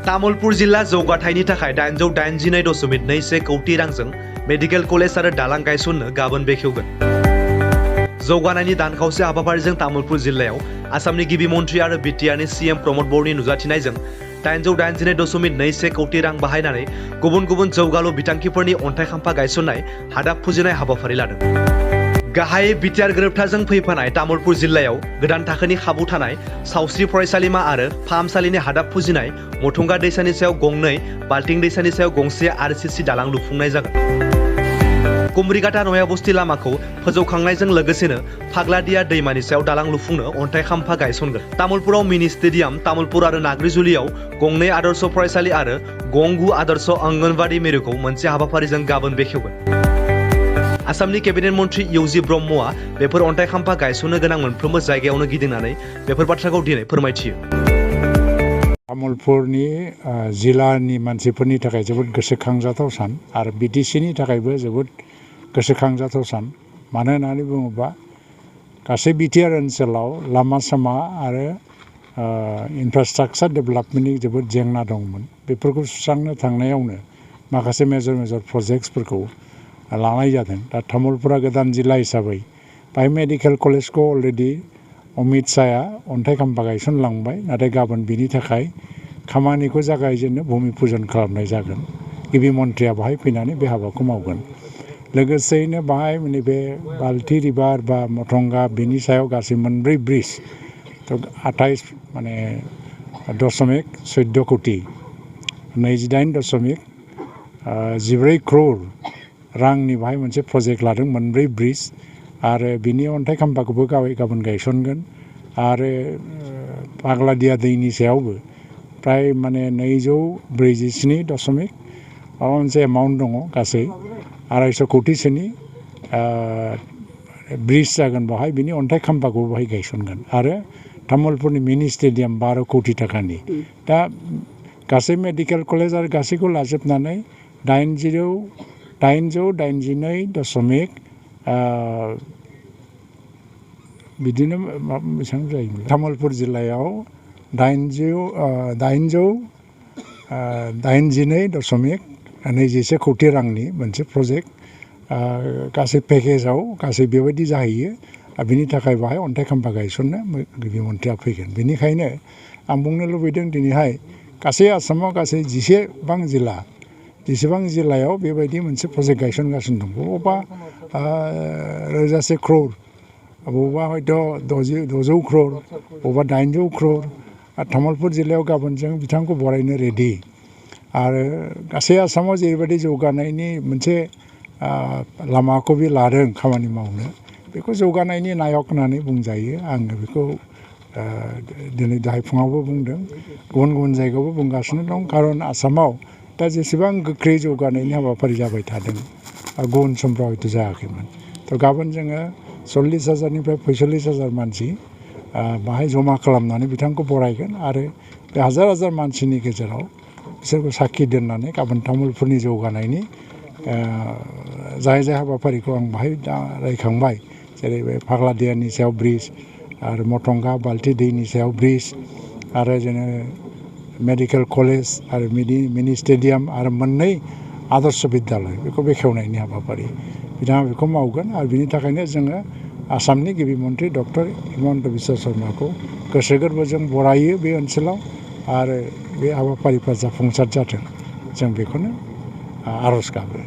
तामुलपुर जिल्ला जौगाथायनि थाखाय 882.21 कौटि रांजों मेडिकेल कलेज आरो दालां गायसननो गाबोन बेखेवगोन। जौगानायनि दान खावसे हाबाफारिजों तामुलपुर जिल्लायाव आसामनि गिबि मन्थ्रि आरो बिटिआरनि सीएम प्रमद बर'नि नुजाथिनायजों 882.21 कौटि रां बाहायनानै गुबुन गुबुन जौगालु बिथांखिफोरनि अन्थाइ खाम्फा गायसननाय हादाब फुजिनाय हाबाफारि लादों। गाहायै बिटिआर गोरोबथाजों फैफानाय तामुलपुर जिल्लायाव गोदान थाखोनि खाबु थानाय सावस्रि फरायसालिमा आरो फाहामसालिनि हादाब फुजिनाय, मथंगा दैसानि सायाव गंनै, बाल्टिं दैसानि सायाव गंसे आरसीसी दालां लुफुंनाय जागोन। कुमरिघाटा नया बस्ति लामाखौ फोजौखांनायजों लोगोसेनो फाग्लादिया दैमानि सायाव दालां लुफुंनो अन्थाइ खाम्फा गायसनगोन। तामुलपुराव मिनि स्टेडियाम, तामुलपुर आरो नाग्रिजुलियाव गंनै आदर्श फरायसालि आरो गं 9 आदर्श अंगनवाड़ी मिरुखौ मोनसे हाबाफारिजों गाबोन बेखेवगोन। आसामनि केबिनेट मन्थ्रि इउजि ब्रह्मआ बेफोर अन्थाइ खाम्फा गायसननो गोनां मोनफ्रोमबो जायगायावनो गिदिंनानै बेफोर बाथ्राखौ दिनै फोरमायथियो। तामुलपुरनि जिल्लानि मानसिफोरनि थाखाय जोबोद गोसोखांजाथाव सान आरो बिटिसिनि थाखायबो जोबोद गोसोखांजाथाव सान। मानो होननानै बुङोबा गासै बिटिआर ओनसोलाव लामा सामा आरो इनफ्रास्ट्राक्चार डेभेलपमेन्टनि जोबोद जेंना दंमोन। बेफोरखौ सुस्रांनो थांनायावनो माखासे मेजर प्रजेक्ट्सफोरखौ लानाय जादों। दा तामुलपुरा गोदान जिल्ला हिसाबै बाहाय मेडिकेल कलेजखौ अलरेडि अमित शाहया अन्थाइ खाम्फा गायसनलांबाय, नाथाय गाबोन बिनि थाखाय खामानिखौ जागायजेननो भुमि पुजन खालामनाय जागोन। गिबि मन्थ्रिया बाहाय फैनानै बे हाबाखौ मावगोन। लोगोसेयैनो बाहाय बे बाल्टी रिभार बा मथंगा बिनि सायाव गासै मोनब्रै ब्रिज 28.14 कौटि 28.14 क्रर रांनि बाहाय मोनसे प्रजेक्ट लादों, मोनब्रै ब्रिज आरो बिनि अन्थाइ खाम्फाखौबो गाबोन गायसनगोन। आरो फाग्लादिया दैनि सायावबो प्राय 247 माबा मोनसे एमाउन्ट दङ, गासै 250 कौटिसोनि ब्रिज जागोन बाहाय, बिनि अन्थाइ खाम्फाखौबो बाहाय गायसनगोन। आरो तामुलपुरनि मिनि स्टेडियाम 12 कौटि थाखानि। दा गासै मेडिकेल कलेज आरो गासैखौ लाजोबनानै 882 बिदिनो बेसेबां जायोमोन। तामुलपुर जिल्लायाव 882.21 कौटि रांनि मोनसे प्रजेक्ट गासै पेकेजाव गासै बेबायदि जाहैयो। बिनि थाखाय बाहाय अन्थाइ खाम्फा गायसननो गिबि मन्थ्रिया फैगोन। बेनिखायनो आं बुंनो लुबैदों दिनैहाय गासै आसामाव गासै 10 जिल्लायाव बेबायदि मोनसे प्रजेक्ट गायसनगासिनो दं। बबावबा 1000 क्रर, बबावबा हयथ' 600 क्रर, बबावबा 800 क्रर। तामुलपुर जिल्लायाव गाबोन जों बिथांखौ बरायनो रेडि। आरो गासै आसामाव जेरैबायदि जौगानायनि मोनसे लामाखौ बे लादों खामानि मावनो, बेखौ जौगानायनि नायक होननानै बुंजायो। आङो बेखौ दिनै दहाय फुङावबो बुंदों, गुबुन जायगायावबो बुंगासिनो दं। खारन आसामाव दा जेसेबां गोख्रै जौगानायनि हाबाफारि जाबाय थादों, गुबुन समफ्राव हयथ' जायाखैमोन। थ' गाबोन जोङो 40,000निफ्राय 45,000 मानसि बाहाय जमा खालामनानै बिथांखौ बरायगोन। आरो बे हाजार मानसिनि गेजेराव बिसोरखौ साखि दोननानै गाबोन तामुलपुरनि जौगानायनि जाय हाबाफारिखौ आं बाहाय दा रायखांबाय, जेरै बे फाग्लादियानि सायाव ब्रिज आरो मथंगा बाल्टी दैनि सायाव ब्रिज आरो जोङो मेडिकेल कलेज आरो मिनि स्टेडियाम आरो मोननै आदर्श बिद्यालय बेखौ बेखेवनायनि हाबाफारि बिथाङा बेखौ मावगोन। आरो बिनि थाखायनो जोङो आसामनि गिबि मन्थ्रि डक्टर हिमन्त बिश्व शर्माखौ गोसो गोरबोजों बरायो बे ओनसोलाव। आरो बे हाबाफारिफ्रा जाफुंसार जाथों, जों बेखौनो आर'ज गाबो।